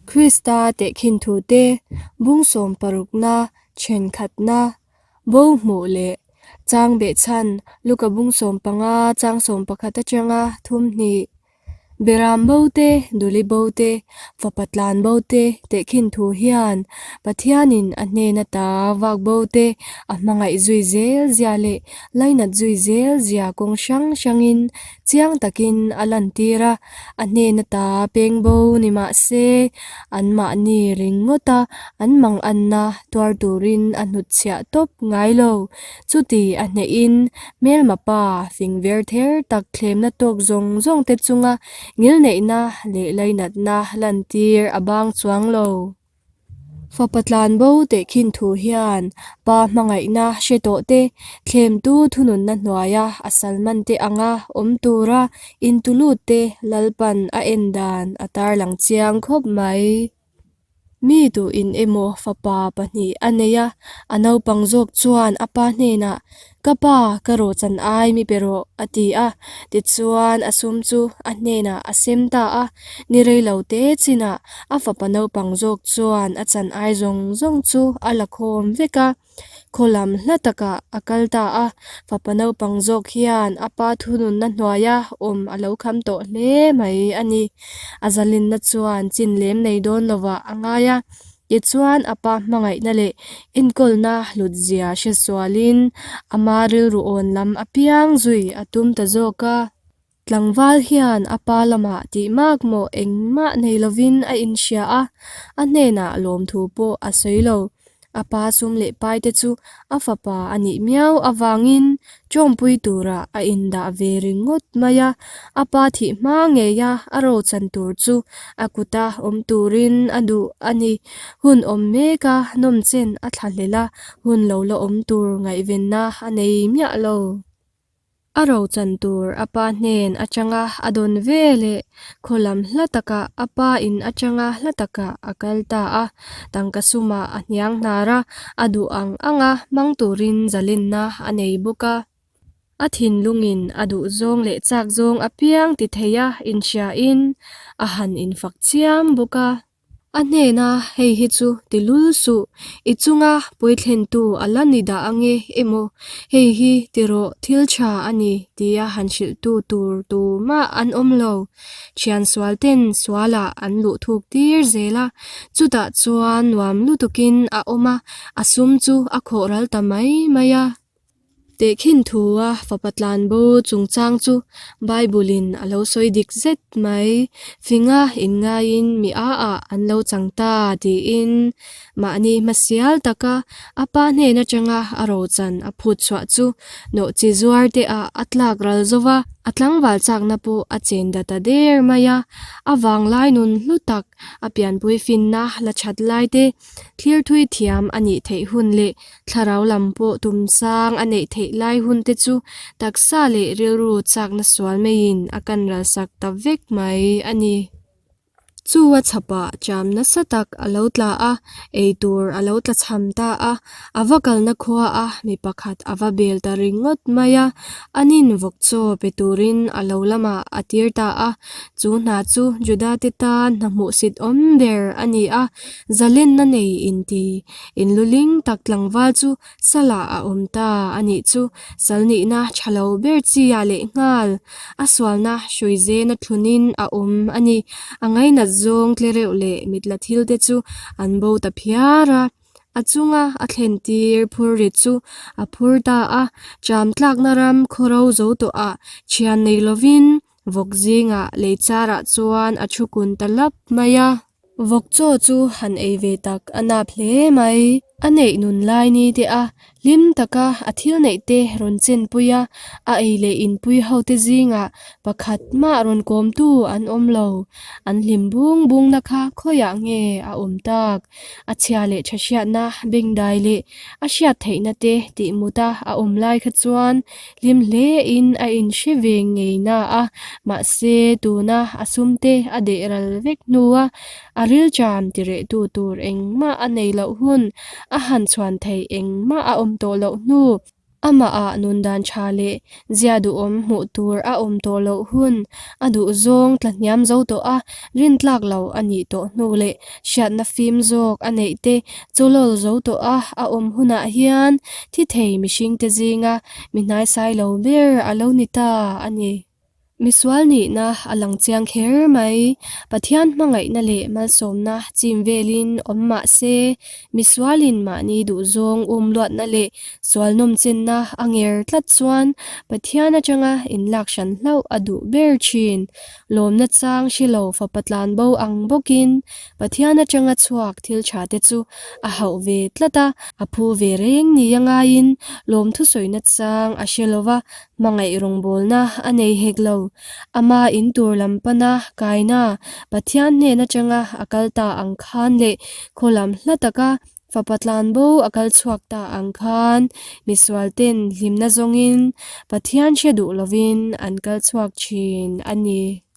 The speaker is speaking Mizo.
Krista tehkhin thute bung sawm parukna thenkhatna bo hmuh leh chang behchhan Luka bung 15 chang 11 atanga thum hnih. Beram bo te, Duli bo te, Fapa tlan bo te tehkhin thu hian Pathianin a hnen ata vak bo te a hmangaih zui zel zia leh lainat zui zel zia kawng hrang hrangin chiang takin a lantir a, a hnen ata peng bo ni mah se anmahni ringawta an manganna tuar turin a hnutchhiah tawp ngai lo. Chuti a hnehin hmelma pa fing ver ther tak thlemna tawk zawng zawng te chunga ngilneihna leh lainatna lantir a bang chuang lo. Fapa tlanbo tehkhin thu hian pa hmangaihna hre tawh te, thlemtu thununna hnuaia a salman te anga awm tura intulut te Lalpan a en dan a tarlang chiang khawp mai. Mi duhin emaw fapa pahnih a nei a, a naupang zawk chuan a pa hnenah, Ka pa, ka rawhchan ai mi pe rawh, a ti a. Tichuan a sum chu a hnenah a sem ta a. Ni rei lo te chinah a fapa naupang zawk chuan a chan ai zawng zawng chu a la khawm vek a. Khaw lam hla takah a kal ta a, fapa naupang zawk hian a pa thununna hnuaia awm a lo kham tawh hle mai a ni. A zalinna chuan chin lem nei dawn lovah a ngai a, tichuan a pa hmangaihna leh enkawlna hlutzia hre sualin ama rilru awn lam apiang zui a tum ta zawk a. Tlangval hian a pa lamah tih mak maw engmah nei lovin a inhria a, a hnenah lawmthu pawh a sawi lo. A pa sum leh pai te chu a fapa a nih miau avangin tawngpui turah a indah ve ringawt mai a, a pa thih hma ngeia a rochan tur chu a kuta awm turin a duh a ni. Hun awm meka nawmchen a thlahlel a, hun lo la awm tur ngaihvenna a nei miah lo. A rochan tur a pa hnen atanga a dawn ve leh khaw lam hla takah a pa in atanga hla takah a kal ta a, tangka sumah a hniang hnar a, a duh ang anga hmang turin zalenna a nei bawk a. A thinlungin a duh zawng leh chak zawng apiang ti theia inhriain a han infak chiam bawk a. A hnena hei hi chu ti lul suh, i chunga puithlentu a la ni dah ange emaw, hei hi ti rawh thil tha a ni tia han hrilhtu tur tumah an awm lo. Thian sual ten sualah an luh thuk tir zel a, chutah chuan nuam lutukin a awm a, a sum chu a khawh ral ta mai mai a. Tehkhin thua fapa tlanbo chungchang chu Bible-in a lo sawi dik zet mai. Finga inngaiin mi a ah an lo chang ta tiin mahni hmasial taka a pa hnen atanga a rochan a phut chhuah chu nawhchi zuar te ah a tlak ral zo va, a tlangval chakna pawh a chen da ta der mai a, a vanglai nun hlu tak a pianpui finna la that lai te Thlir thui thiam a nih theih hun leh thlarau lam pawh tum sang a neih theih lai hun te chu taksa leh rilru chakna sual maiin a kan ralsak ta vek mai a ni. Chu a chhapah cham nasa tak a lo tla a, ei tur a lo tla chham ta a, a va kalna khua a mi pakhat a va bel ta ringawt mai a, a nin vawk chaw pe turin a lo lamah a tir ta a, chu hna chu Juda te tan hna hmuhsit awm ber a ni a, Zalenna nei inti inluling tak tlangval chu salah a awm ta a nih chu. Sal nihna tha lo ber chi ah leh nghal a sualna hrui zena thlunin a awm a ni. A ngainat zawng tle reuh leh mitla thil te chu an bo ta phiar a. A chunga a thlen tir phur rit chu a phur ta a. Cham tlakna ram khawro zo tawh ah thian nei lovin vawk zingah lei charah chuan a thu kun ta lap mai a. Vawk chaw chu han ei ve tak a nap hle mai. A neih nun lai ni te a, hlim taka a thil neih te rawn chenpui a, a ei leh inpui ho te zingah pakhat mah rawn kawmtu an awm lo. An hlim bung bungna kha khawiah nge a awm tak? A chhia leh tha hriatna bengdai leh a hriat theihna te tih muta a awm lai kha chuan hlim hlein a inhre ve ngei na a, mahse tuna a sumte a deh ral vek hnua a rilṭam tirehtu tur engmah a nei loh hun, a han chhuan theih engmah a awm tawh loh hnu. Amahah nun dan tha leh zia duhawm hmuh tur a awm tawh loh hun, a duhzawng tla hniam zo tawh a, rintlak lo a nih tawh hnu leh hriatna fim zawk a neih te chu lawl zo tawh a a awm hunah hian thi thei mihringte zinga mi hnaisai lo ber a lo ni ta a ni. Misual nihna a lang chiang kher mai. Pathian hmangaihna leh malsawmna chim velin awm mah se, misualin mahni duhzawng um luatna leh sual nawmchenna a nger tlat chuan Pathian atanga inlak hran hlauh a duh ber thin. Lawmna chang hre lo fapa tlan bo ang bawkin Pathian atanga chhuak thil tha te chu a hauh ve tlat a, a phu ve reng nia ngaiin lawmthu sawina chang a hre lo va, Hmangaih rawngbawlna a nei hek lo. Ama in tur lam pana kaina Pathian hnen atanga a kal ta ang khan leh khaw lam hla taka fapa tlanbo a kal chhuak ta ang khan misual ten hlimna zawngin Pathian hre duh lovin an kal chhuak thin a ni.